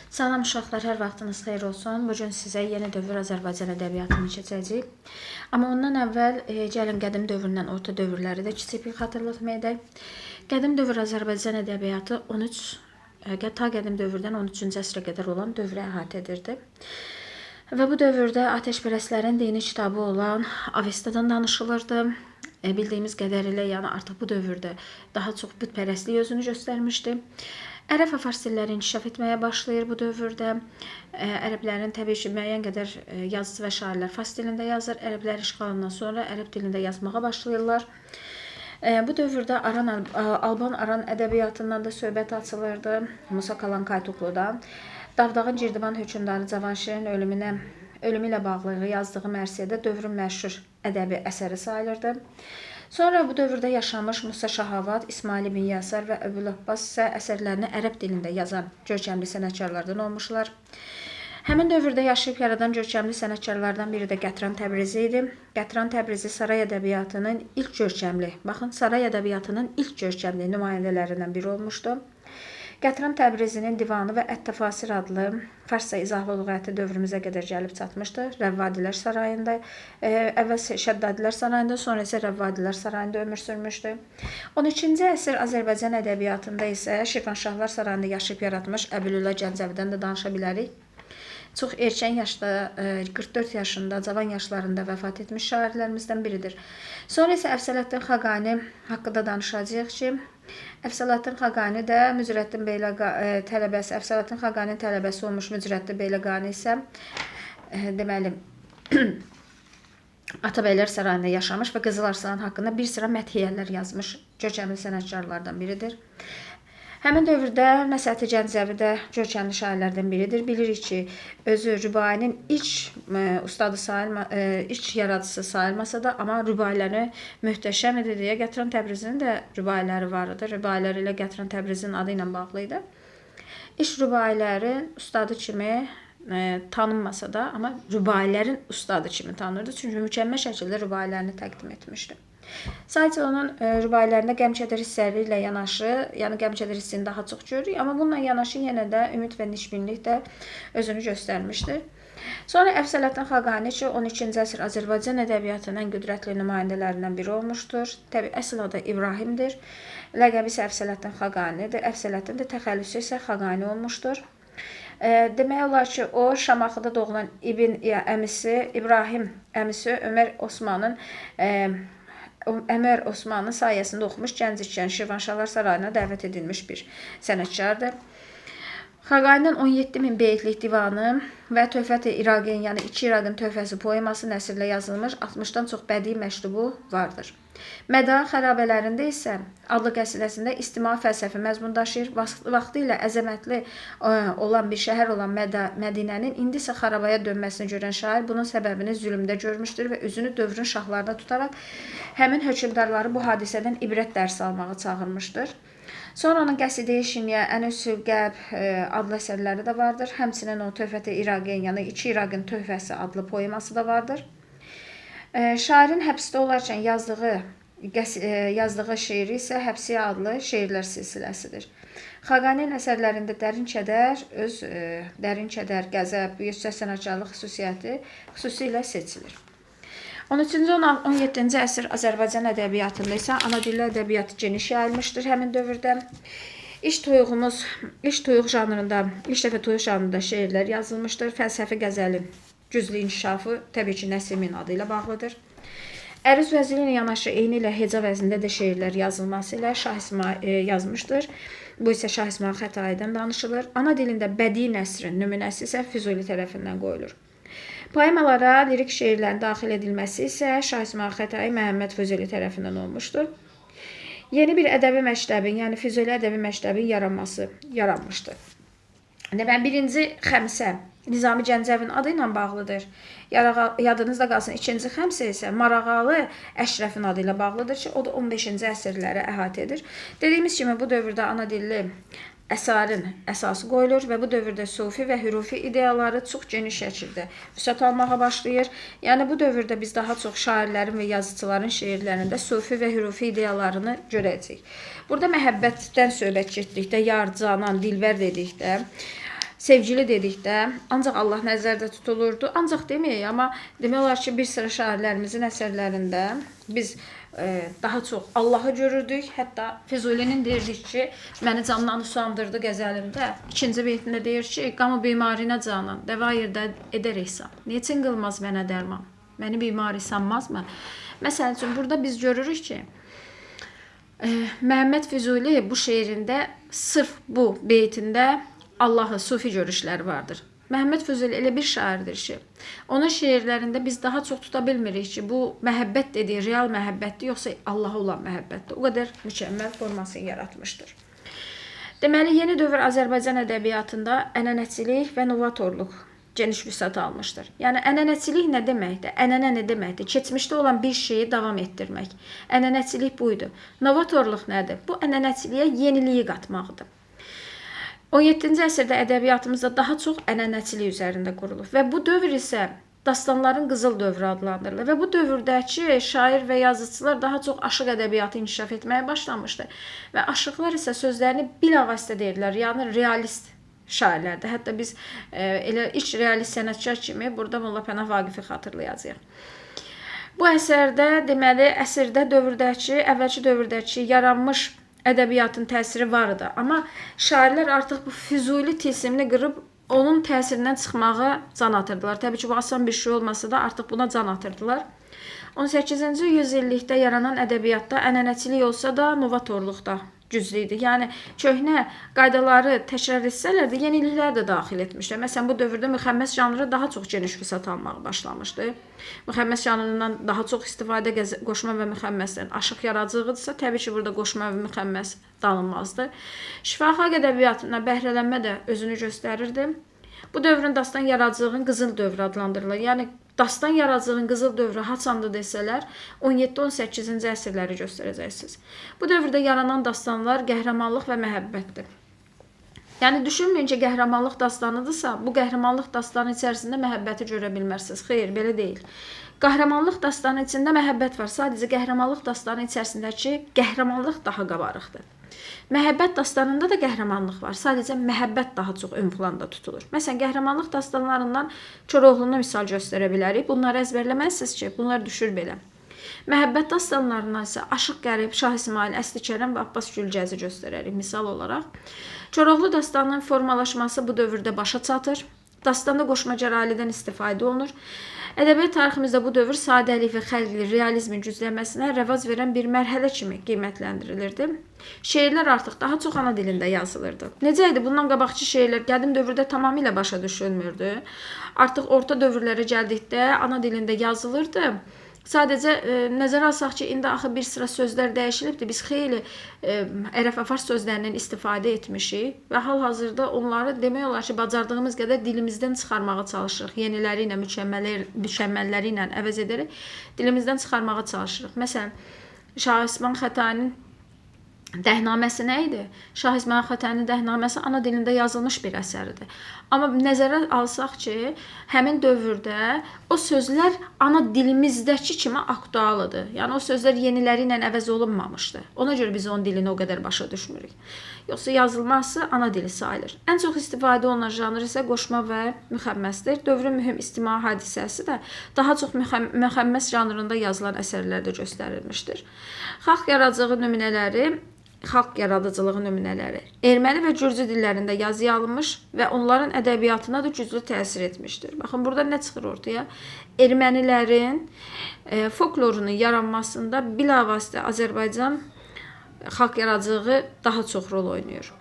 Salam uşaqlar, hər vaxtınız xeyir olsun. Bu gün sizə yeni dövr Azərbaycan ədəbiyyatını keçəcəyik. Amma ondan əvvəl gəlin qədim dövrdən orta dövrləri də kiçik bir xatırlatma edək. Qədim dövr Azərbaycan ədəbiyyatı 13 ta qədim dövrdən 13-cü əsrə qədər olan dövrü əhatə edirdi. Və bu dövrdə atəşpərəstlərin dini kitabı olan Avestadan danışılırdı. Bildiyimiz qədərilə, yəni artıq bu dövrdə daha çox bütpərəstlik özünü göstərmişdi. Ərəb və fars dilləri inkişaf etməyə başlayır bu dövrdə. Ərəblərin təbii ki, müəyyən qədər yazıcı və şairlər fars dilində yazır. Ərəblər işğalından sonra ərəb dilində yazmağa başlayırlar. Bu dövrdə Alban Aran ədəbiyyatından da söhbət açılırdı. Musa Kalan Kaytukludan. Davdağın Girdivan hökmdarı Cavanşirin ölümü ilə bağlı yazdığı mərsiyədə dövrün məşhur ədəbi əsəri sayılırdı. Sonra bu dövrdə yaşamış Musa Şahavad, İsmail ibn Yasar və Əbül Abbas isə əsərlərini ərəb dilində yazan görkəmli sənətkarlardan olmuşlar. Həmin dövrdə yaşayıb yaradan görkəmli sənətkarlardan biri də Qətran Təbrizi idi. Qətran Təbrizi saray ədəbiyyatının ilk görkəmli, baxın, saray ədəbiyyatının ilk görkəmli nümayəndələrindən biri olmuşdu. Qətran Təbrizinin Divanı və Ət-Təfasir adlı farsça izahlı lüğəti dövrümüzə qədər gəlib çatmışdı. Rəvvadilər sarayında, əvvəl Şəddadilər sarayında, sonra isə Rəvvadilər sarayında ömür sürmüşdü. 13-cü əsr Azərbaycan ədəbiyyatında isə Şirvanşahlar sarayında yaşayıb yaratmış Əbülülə Gəncəvidən də danışa bilərik. Çox erkən yaşda, 44 yaşında, cavan yaşlarında vəfat etmiş şairlərimizdən biridir. Sonra isə Əfsələddin Xaqani haqqında danışacağıq ki, Əfsələddin Xaqani də Mücrəddin Beyləqani tələbəsi, Əfsələddin Xaqaninin tələbəsi olmuş Mücrəddin Beyləqani isə deməli Atabəylər sarayında yaşamış və Qızıl Arslan haqqında bir sıra məthiyyələr yazmış görkəmli sənətkarlardan biridir. Həmin dövrdə Məsəti Gəncəvi də görkəmli şairlərdən biridir. Bilirik ki, özü rübainin ilk ustadı sayılma, ilk yaradıcısı sayılmasa da, amma rübailəri möhtəşəm idi deyə Qətran Təbrizinin də rübailəri var idi. Rübailəri ilə Qətran Təbrizinin adı ilə bağlı idi. İlk rübailərin ustadı kimi tanınmasa da, amma rübailərin ustadı kimi tanınırdı. Çünki mükəmməl şəkildə rübailərini təqdim etmişdi. Sadəcə onun rübailərində qəm-kədər hissləri ilə yanaşı, yəni qəm-kədər hissini daha çox görürük, amma bununla yanaşı yenə də ümid və nişbinlik də özünü göstərmişdir. Sonra Əfsələddin Xaqani ki, 12-ci əsr Azərbaycan ədəbiyyatının ən qüdrətli nümayəndələrindən biri olmuşdur. Təbii əsl adı İbrahimdir. Ləqəbi isə Əfsələddin Xaqanidir. Əfsələddin də təxəllüsü isə Xaqani olmuşdur. Demək olar ki, o Şamaxıda doğulan İbn əmisi İbrahim əmisi Ömər Osmanın Əmər Osmanın sayəsində oxumuş gənc ikən Şirvanşahlar sarayına dəvət edilmiş bir sənətkardır. Xaqaninin 17.000 beytlik divanı və Töhfət-i İraqin, yəni İki İraqın töhfəsi poeması nəsrlə yazılmış 60-dan çox bədii məktubu vardır. Mədain xarabələrində isə adlı qəsidəsində istima fəlsəfi məzmun daşıyır. Vaxtı ilə əzəmətli olan bir şəhər olan Mədinənin indi isə xarabaya dönməsini görən şair bunun səbəbini zülmdə görmüşdür və üzünü dövrün şahlarına tutaraq həmin hökmdarları bu hadisədən ibrət dərsi almağa çağırmışdır. Sonra onun Qəsidə-i Şiniyə, Ənüsül Qəlb adlı əsərləri də vardır. Həmçinin o Töhfət-i İraqin, yəni İki İraqın töhfəsi adlı poeması da vardır. Şairin həbsdə olarkən yazdığı şeiri isə Həbsiyə adlı şeirlər silsiləsidir. Xaqaninin əsərlərində dərin kədər, dərin kədər, qəzəb, yüksək sənətkarlıq xüsusiyyəti xüsusilə seçilir. 13-cü, 17-ci əsr Azərbaycan ədəbiyyatında isə ana dilli ədəbiyyatı geniş yayılmışdır həmin dövrdə. İlk tuyuq janrında, ilk dəfə tuyuq janrında şeirlər yazılmışdır. Fəlsəfi qəzəlin güclü inkişafı təbii ki, Nəsimin adı ilə bağlıdır. Əruz vəzni ilə yanaşı eyni ilə heca vəznində də şeirlər yazılması ilə Şah İsmail yazmışdır. Bu isə Şah İsmail Xətaidən danışılır. Ana dilində bədii nəsrin nümunəsi isə Füzuli tərəfindən qoyulur. Poemalara lirik şeirlərin daxil edilməsi isə Şah İsmail Xətai Məhəmməd Füzuli tərəfindən olmuşdur. Yeni bir ədəbi məktəbin, yəni Füzuli ədəbi məktəbin yaranmışdır. Deməli, birinci xəmsə Nizami Gəncəvinin adı ilə bağlıdır. Yadınızda qalsın, ikinci xəmsə isə Marağalı Əşrəfin adı ilə bağlıdır ki, o da 15-ci əsrləri əhatə edir. Dediyimiz kimi, bu dövrdə ana dilli əsərin əsası qoyulur və bu dövrdə sufi və hürufi ideyaları çox geniş şəkildə vüsət almağa başlayır. Yəni bu dövrdə biz daha çox şairlərin və yazıçıların şeirlərində sufi və hürufi ideyalarını görəcəyik. Burada məhəbbətdən söhbət getdikdə, yar, canan, dilbər dedikdə Sevgili dedikdə ancaq Allah nəzərdə tutulurdu. Ancaq deməyək, amma demək olar ki, bir sıra şairlərimizin əsərlərində biz daha çox Allahı görürdük. Hətta Füzulinin deyirdik ki, məni candan usandırdı qəzəlimdə. İkinci beytində deyir ki, qamı bimarinə canan, dəva yerdə edər ehsan. Neçin qılmaz mənə dərman? Məni bimari sanmazmı? Məsəl üçün, burada biz görürük ki, Məhəmməd Füzuli bu şeirində sırf bu beytində Allahı, sufi görüşləri vardır. Məhəmməd Füzuli elə bir şairdir ki, onun şeirlərində biz daha çox tuta bilmirik ki, bu məhəbbət dediyi real məhəbbətdir, yoxsa Allaha olan məhəbbətdir. O qədər mükəmməl formasını yaratmışdır. Deməli, yeni dövr Azərbaycan ədəbiyyatında ənənəçilik və novatorluq geniş vüsət almışdır. Yəni, ənənəçilik nə deməkdir? Ənənə nə deməkdir? Keçmişdə olan bir şeyi davam etdirmək. Ənənəçilik buydu. Novatorluq nədir? Bu, ənənəçiliyə yeniliyi qatmaqdır. 17-ci əsrdə ədəbiyyatımızda daha çox ənənəçilik üzərində qurulub və bu dövr isə dastanların qızıl dövrü adlandırılır və bu dövrdəki şair və yazıçılar daha çox aşıq ədəbiyyatı inkişaf etməyə başlamışdı və aşıqlar isə sözlərini bilavasitə deyirlər, yəni realist şairlərdir. Hətta biz elə ilk realist sənətkar kimi burada Molla Pənah Vaqifi xatırlayacağıq. Bu əsərdə, deməli, əsrdə dövrdəki, əvvəlki dövrdəki yaranmış ədəbiyyatın təsiri var idi. Amma şairlər artıq bu Füzuli tilsimini qırıb onun təsirindən çıxmağa can atırdılar. Təbii ki, bu asan bir şey olmasa da artıq buna can atırdılar. 18-ci yüzillikdə yaranan ədəbiyyatda ənənəçilik olsa da novatorluq da güclü idi. Yəni, köhnə qaydaları təkrar etsələr də yeniliklər də daxil etmişlər. Məsələn, bu dövrdə müxəmməs janrı daha çox geniş vüsət almağa başlamışdı. Müxəmməs janrından daha çox istifadə qoşma və müxəmməsdən aşıq yaradıcılığıdırsa, təbii ki, burada qoşma və müxəmməs danılmazdı. Şifahi xalq ədəbiyyatına bəhrələnmə də özünü göstərirdi. Bu dövrün dastan yaradıcılığın qızıl dövrü adlandırılır. Yəni, dastan yaradıcılığın qızıl dövrü haçandır desələr, 17-18-ci əsrləri göstərəcəksiniz. Bu dövrdə yaranan dastanlar qəhrəmanlıq və məhəbbətdir. Yəni, düşünməyin ki, qəhrəmanlıq dastanıdırsa, bu qəhrəmanlıq dastanı içərisində məhəbbəti görə bilməzsiniz. Xeyr, belə deyil. Qəhrəmanlıq dastanı içində məhəbbət var. Sadəcə qəhrəmanlıq dastanı içərisindəki qəhrəmanlıq daha qabarıqdır. Məhəbbət dastanında da qəhrəmanlıq var. Sadəcə məhəbbət daha çox ön planda tutulur. Məsələn, qəhrəmanlıq dastanlarından Koroğlunu misal göstərə bilərik. Bunları əzbərləməzsiniz ki, bunlar düşür belə. Məhəbbət dastanlarından isə Aşıq Qərib, Şah İsmail, Əsli Kərəm və Abbas Gülgəzi göstərərik misal olaraq. Koroğlu dastanının formalaşması bu dövrdə başa çatır. Dastanda qoşma cəralidən istifadə olunur. Ədəbiyyat tariximizdə bu dövr sadəlik və xəlqli realizmin güclənməsinə rəvac verən bir mərhələ kimi qiymətləndirilirdi. Şeirlər artıq daha çox ana dilində yazılırdı. Necə idi? Bundan qabaqçı şeirlər qədim dövrdə tamamilə başa düşülmürdü. Artıq orta dövrlərə gəldikdə ana dilində yazılırdı. Sadəcə nəzərə alsaq ki, indi axı bir sıra sözlər dəyişilibdir. Biz xeyli ərəb və fars sözlərindən istifadə etmişik və hal-hazırda onları demək olar ki, bacardığımız qədər dilimizdən çıxarmağa çalışırıq. Yeniləri ilə, mükəmməlləri ilə əvəz edərək dilimizdən çıxarmağa çalışırıq. Məsələn, Şah İsmayıl Xətainin Dəhnaməsi nə idi? Şah İsmayıl Xətainin Dəhnaməsi ana dilində yazılmış bir əsəridir. Amma nəzərə alsaq ki, həmin dövrdə o sözlər ana dilimizdəki kimi aktualıdır. Yəni o sözlər yeniləri ilə əvəz olunmamışdı. Ona görə biz onun dilini o qədər başa düşmürük. Yoxsa yazılması ana dili sayılır. Ən çox istifadə olunan janr isə qoşma və müxəmməsdir. Dövrün mühüm ictimai hadisəsi də daha çox müxəmməs janrında yazılan əsərlərdə göstərilmişdir. Xalq yaradıcılığı nümunələri erməni və gürcü dillərində yazıya alınmış və onların ədəbiyyatına da güclü təsir etmişdir. Baxın, burada nə çıxır ortaya? Ermənilərin folklorunun yaranmasında bilavasitə Azərbaycan xalq yaradıcılığı daha çox rol oynayır.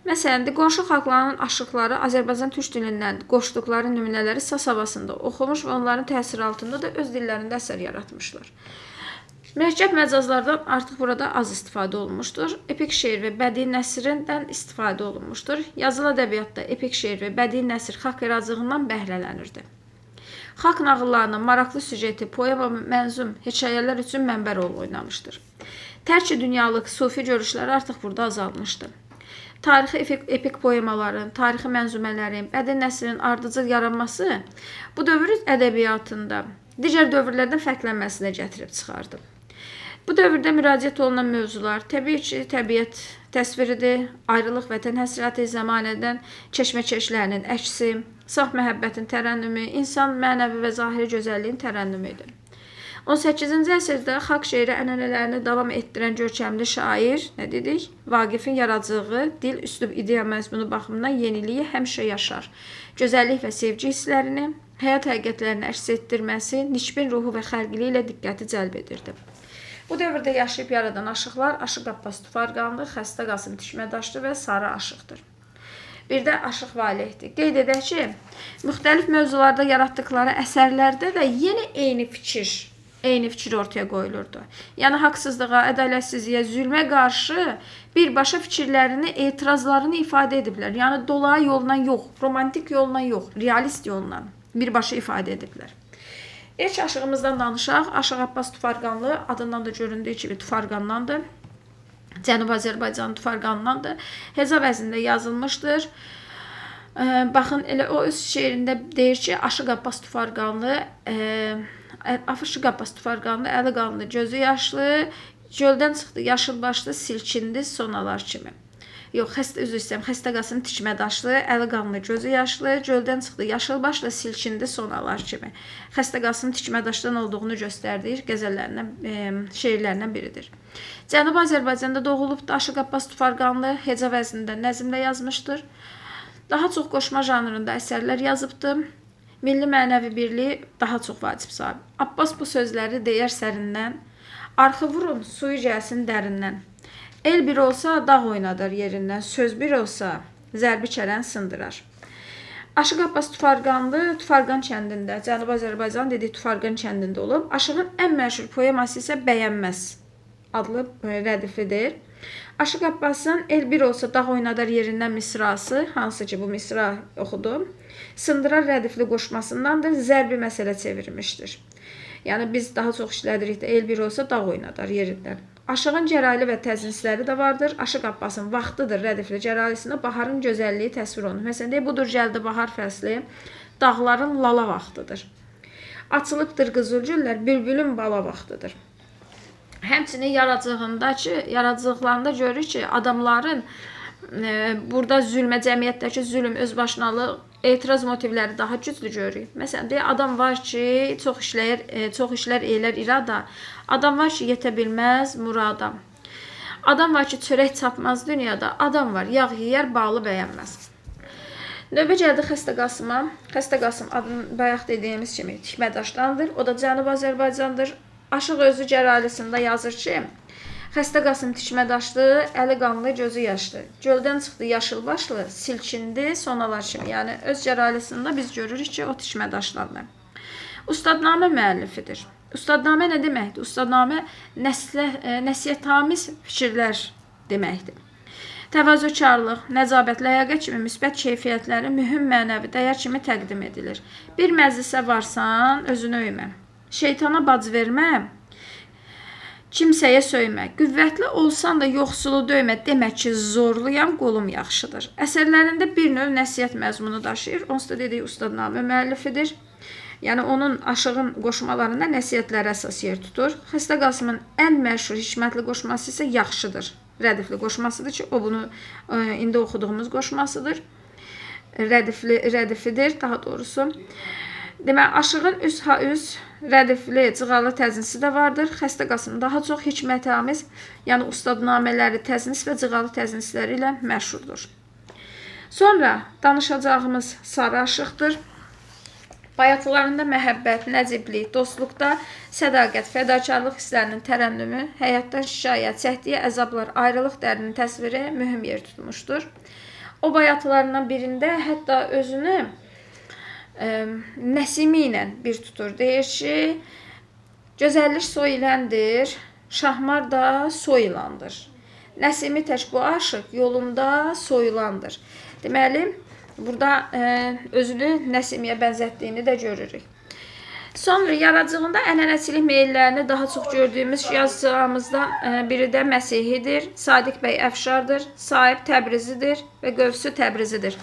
Məsələn, qonşu xalqlarının aşıqları Azərbaycan türk dilindən qoşduqları nümunələri Sas havasında oxumuş və onların təsiri altında da öz dillərində əsər yaratmışlar. Mürəkkəb məcazlardan artıq burada az istifadə olunmuşdur. Epik şeir və bədii nəsrindən istifadə olunmuşdur. Yazılı ədəbiyyatda epik şeir və bədii nəsr xalq yaradıcılığından bəhrələnirdi. Xalq nağıllarının maraqlı süjeti, poema, mənzum, hekayələr üçün mənbə rolu oynamışdır. Tərk-i dünyalıq sufi görüşləri artıq burada azalmışdı. Tarixi epik poemaların, tarixi mənzumələrin, bədii nəsrin ardıcıl yaranması bu dövrün ədəbiyyatında digər dövrlərdən fərqlənməsinə gətirib çıxardı. Bu dövrdə müraciət olunan mövzular təbii ki, təbiət təsviridir, ayrılıq, vətən həsrəti, zəmanədən keşməkeşlərinin əksi, saf məhəbbətin tərənnümü, insan mənəvi və zahiri gözəlliyin tərənnümü idi. 18-ci əsrdə xalq şeiri ənənələrini davam etdirən görkəmli şair, nə dedik? Vaqifin yaradıcılığı, dil, üslub, ideya məzmunu baxımından yeniliyi həmişə yaşar. Gözəllik və sevgi hisslərini, həyat həqiqətlərini əks etdirməsi, nikbin ruhu və xəlqiliyi ilə diqqəti cəlb edirdi. Bu dövrdə yaşayıb yaradan aşıqlar Aşıq Abbas Tufarqanlı, Xəstə Qasım Tikmədaşlı və Sarı Aşıqdır. Bir də Aşıq Valehdir. Qeyd edək ki, müxtəlif mövzularda yaratdıqları əsərlərdə də yenə eyni fikir ortaya qoyulurdu. Yəni haqsızlığa, ədalətsizliyə, zülmə qarşı birbaşa fikirlərini, etirazlarını ifadə ediblər. Yəni dolayı yolla yox, romantik yolla yox, realist yolla birbaşa ifadə ediblər. İlk aşığımızdan danışaq. Aşıq Abbas Tufarqanlı, adından da göründüyü kimi Tufarqandandır. Cənubi Azərbaycanın Tufarqandandır. Heca vəznində yazılmışdır. Baxın, elə o öz şeirində deyir ki, Aşıq Abbas Tufarqanlı, Aşıq Abbas Tufarqanlı, əli qanlı, gözü yaşlı, göldən çıxdı, yaşıl başlı, silkindi sonalar kimi. Yox, xəstə, üzr istəyirəm, Xəstə Qasım Tikmədaşlı, əli qanlı, gözü yaşlı, göldən çıxdı, yaşıl başlı, silkindi sonalar kimi. Xəstə Qasım Tikmədaşdan olduğunu göstərdiyi qəzəllərindən, şeirlərindən biridir. Cənubi Azərbaycanda doğulubdur Aşıq Abbas Tufarqanlı, heca vəznində nəzmlə yazmışdır. Daha çox qoşma janrında əsərlər yazıbdır. Milli mənəvi birliyi daha çox vacib sayıb. Abbas bu sözləri deyər sərindən, arxı vurun, suyu gəlsin dərindən. El bir olsa dağ oynadar yerindən, söz bir olsa zərbi kərən sındırar. Aşıq Abbas Tufarqanlı Tufarqan kəndində, Cənubi Azərbaycan dediyi Tufarqan kəndində olub. Aşığın ən məşhur poeması isə Bəyənməz adlı rədifidir. Aşıq Abbasın El bir olsa dağ oynadar yerindən misrası, hansı ki bu misra oxudum, sındırar rədifli qoşmasındandır, zərbi məsələ çevirmişdir. Yəni biz daha çox işlədirik də el bir olsa dağ oynadar yerindən. Aşığın cərali və təznisləri də vardır. Aşıq Abbasın vaxtıdır rədifli cəralisində baharın gözəlliyi təsvir olunur. Məsələn, deyək, budur gəldi bahar fəsli, dağların lala vaxtıdır. Açılıbdır qızılgüllər, bülbülün bala vaxtıdır. Həmçinin yaradıcılıqlarında görürük ki, adamların burada zülmə, cəmiyyətdəki zülm, özbaşınalıq, etiraz motivləri daha güclü görürük. Məsələn, deyək, adam var ki, çox işlər eylər irada, adam var ki, yetə bilməz murada. Adam var ki, çörək çapmaz dünyada, adam var, yağ yeyər, balı bəyənməz. Növbə gəldi Xəstə Qasıma. Xəstə Qasım adını bayaq dediyimiz kimi Tikmədaşdandır. O da Cənubi Azərbaycandır. Aşıq özü cəralisində yazır ki, Xəstə Qasım Tikmədaşlı, əli qanlı, gözü yaşlı. Göldən çıxdı yaşıl başlı, silkindi sonalar kimi. Yəni öz cəralisində biz görürük ki, o Tikmədaşlardır. Ustadnamə müəllifidir. Ustadnamə nə deməkdir? Ustadnamə nəsihətamiz fikirlər deməkdir. Təvazökarlıq, nəcabət, ləyaqət kimi müsbət keyfiyyətləri mühüm mənəvi dəyər kimi təqdim edilir. Bir məclisə varsan, özünü öymə. Şeytana bac vermə, kimsəyə söymə. Qüvvətli olsan da yoxsulu döymə, demə ki, zorluyam, qolum yaxşıdır. Əsərlərində bir növ nəsihət məzmunu daşıyır. Onsuz da dediyi ustadnamə müəllifidir. Yəni onun aşığın qoşmalarında nəsihətlərə əsas yer tutur. Xəstə Qasımın ən məşhur hikmətli qoşması isə yaxşıdır. Rədifli qoşmasıdır ki, o bunu indi oxuduğumuz qoşmasıdır. Rədifidir daha doğrusu. Deməli, aşığın üz ha üz rədifli, cığalı təznisi də vardır. Xəstə Qasım daha çox hikmətamiz, yəni ustadnamələri, təznis və cığalı təznisləri ilə məşhurdur. Sonra danışacağımız Sarı Aşıqdır. Bayatlarında məhəbbət, nəciblik, dostluqda sədaqət, fədakarlıq hisslərinin tərənnümü, həyatdan şikayət, çəkdiyi əzablar, ayrılıq dərdinin təsviri mühüm yer tutmuşdur. O bayatlarından birində hətta özünü Nəsimi ilə bir tutur. Deyir ki, gözəllik soyiləndir, şahmar da soyulandır. Nəsimi tək bu aşıq yolunda soyulandır. Deməli, burada özünü Nəsimiyə bənzətdiyini də görürük. Sonra yaradıcılığında ənənəçilik meyillərini daha çox gördüyümüz yazıcılarımızdan biri də Məsihidir, Sadiq bəy Əfşardır, Sahib Təbrizidir və Qövsü Təbrizidir.